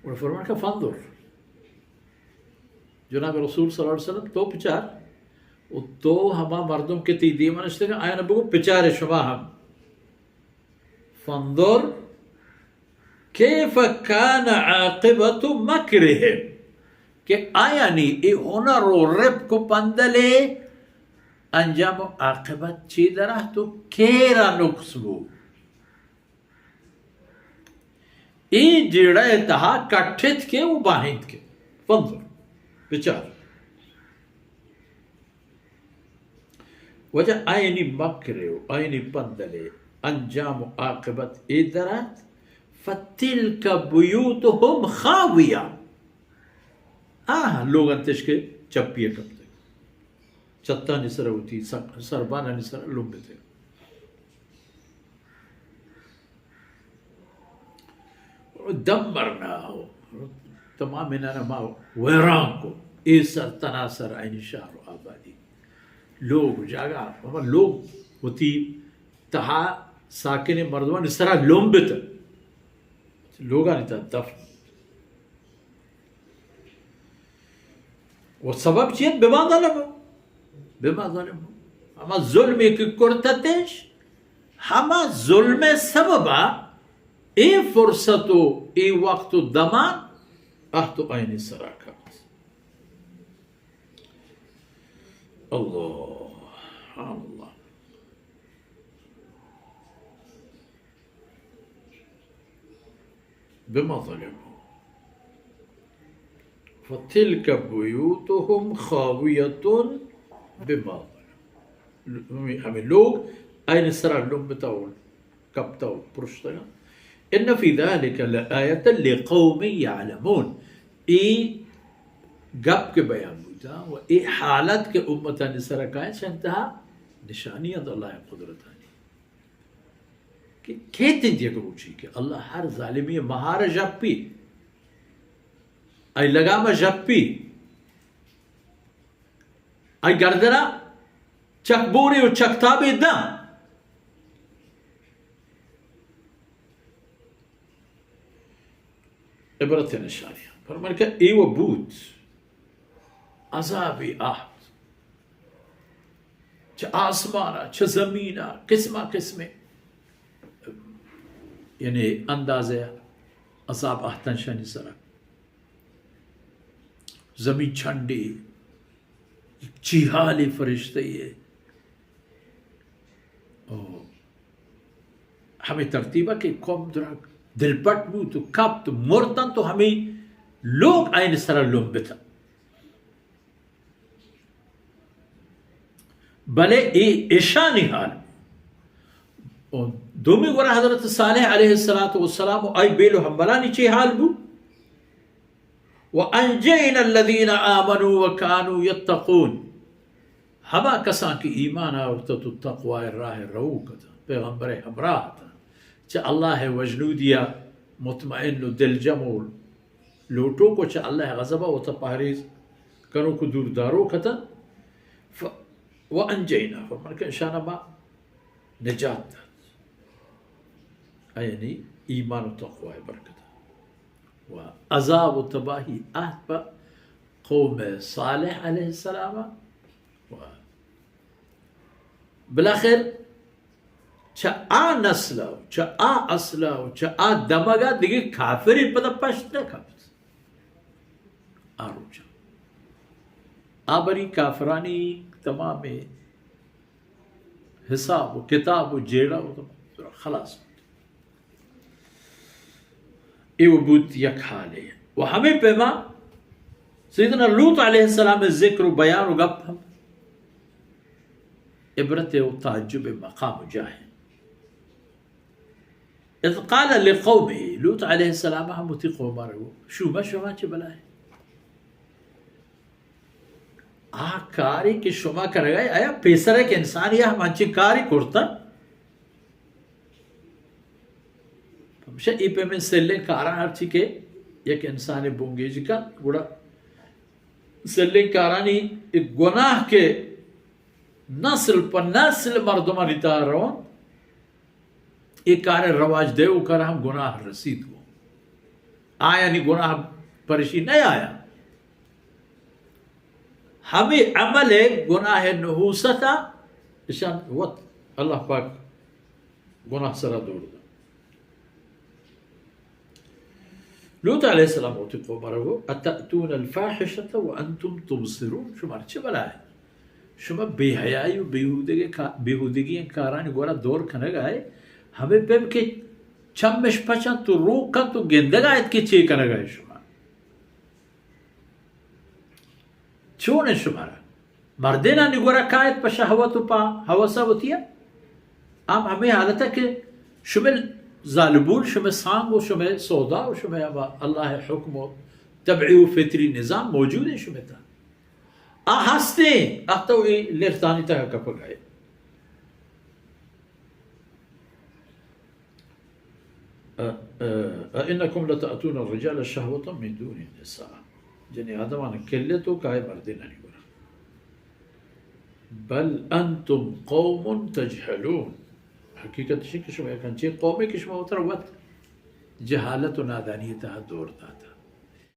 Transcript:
گڑا فرمان کہ فانظر، جناب رسول صلی اللہ علیہ وسلم، تو بچار، و تو ہما مردم کہ تئی دیما نشتگاں، آیانا بگو بچارے شما ہم۔ فانظر کیف کان عاقبت مکرہم، کہ آیانی اے ہنر و رپک و پندلے انجام و عاقبت چی در آتک و کیرا نقص بو۔ اے جیڑہ ء تہا کٹت کے و باہند کے۔ فانظر، بچار۔ واجہ آیانی مکر و آیانی پندل ء انجام و عاقبت اے در آت، فتلک بیوتہم خاویہ۔ آہ، لوگ انتش کہ چپی ء کپتگ۔ چھتانی سر ء وتی سر-، سربانانی سر ء لمبتگ۔ دمرنا، تمام انانا ما ویران کو۔ اے سر تنا سر آئینی شہر و آبادی۔ لوگ جاگہ، ہما لوگ وتی تہا ساکن مردمانی سرا لمبت۔ لوگانی تہا دفن۔ و سبب چی انت؟ بما ظلموا۔ بما ظلموا۔ ہما ظلمے کہ کرتتش، ہما ظلم سببا اے فرصت و اے وقت و دمان اہت و آئینی سرا کپت۔ اللہ، اللہ۔ بما ظلموا۔ فتلک بیوتہم خاویۃ بما ظلموا۔ ہمے لوگ آئین سرا لمبتا و کپتا و پرشتگا۔ ان فی ذلک لآیۃ لقوم یعلمون۔ اے گپ کہ بیان بوتا و اے حالت کہ امتانی سرا کائنت، انتہا نشانی انت اللہ قدرتانی۔ کہ کیت انت یک روچی کہ اللہ ہر ظالمی مہار ژپی، آئی لگام ژپی، آئی گردنا چکبورے و چکتابے داں۔ عبرت نشانی۔ فرمان کہ اے و بوت عذابی آہت۔ چہ آسمانا، چہ زمینا، قسما قسمے، یعنی اندازے عذاب آہتن شانی سرا۔ زمین چنڈی، چی حالی فرشتہ یے۔ او ہمے ترتیبا کہ قوم درا دلپٹ بوت و کپت و مرتنت و ہمے لوگ آئین سرا لمبتنت۔ بلے اے اشانی حال۔ و دومی گورا حضرت صالح علیہ الصلوۃ والسلام و آئی بیل و ہمبلانی چے حال بو؟ وانجینا الذین آمنوا وکانوا یتقون۔ ہما کساں کہ ایمان آورتت و تقوی راہ روک اتنت، پیغمبر ہمراہ اتنت، چہ اللہ وجنودیا مطمئن و دلجم و لوٹوک و چہ اللہ غضبا وتا پہریز کنوک و دور داروک اتنت، ف-، وانجینا، فرمان کہ اشانا ما نجات دات۔ یعنی ایمان و تقوی برکت و عذاب و تباہی آہت پہ قوم صالح علیہ السلام و بالاخر چہ آ نسل و چہ آ اصل و چہ آ دمگا دگہ کافرے پدا پشت نہ کپت۔ آ روچا آ بری کافرانی تمام حساب و کتاب و جیڑہ و خلاص بوت۔ اے و بوت یک حالے۔ و ہمے پیما سیدنا لوط علیہ السلام ذکر و بیان و گپ ہم عبرت و تعجب مقام و جاہ۔ اذ قال لقومه، لوط علیہ السلام ہم وتی قوما رو، شوما شما چہ بلائے؟ آ کارے کہ شما کرگا ئے، آیا پیسر یک انسانی ہم انچیں کارے کرتہ؟ پمشہ اے پیمیں سلیں کاراں ہرچی کہ یک انسانے بنگیج کنت، گڑا سلیں کارانی گناہ کہ نسل پہ نسل مردمانی تہا رونت، اے کار رواج دیوکا را ہم گناہ رسیت گوں۔ آیانی گناہ پرشی نہ آیا۔ ہمے عمل گناہ نحوست اشان وت اللہ پاک گناہ سرا دور دا۔ لوط علیہ السلام وتی قوم را گو، اتأتون الفاحشة وانتم تبصرون، شما چہ بلائے؟ شما بے حیائی و بیہودگی کا-، بیہودگی کارانی گورا دور کنگ آئے، ہمیں پیم کہ چمش پچن تو روک کن تو گندگ آئیت کہ چے کنگ آئے شما۔ چون انت شمارا؟ مردینانی گورا کایت پہ شہوت و پہ ہوسا وتیا؟ ہم ہمیں حالتا کہ شمے زالبول، شمے سانگ و شمے سودا و شمے ہما اللہ حکم و طبعی و فطری نظام موجود ہیں شمے تا۔ آ ہستیں، آ تو ای لرتانی تہا کپگ آئے۔ أئنكم لتأتون الرجال شهوة من دون النساء۔ جنی آدمان کلے تو کائے مردینانی گورا۔ بل أنتم قوم تجهلون۔ حقیقت شی کہ شما یک انچیں قومے کہ شما وترا وت جہالت و نادانی تہا دور داتا۔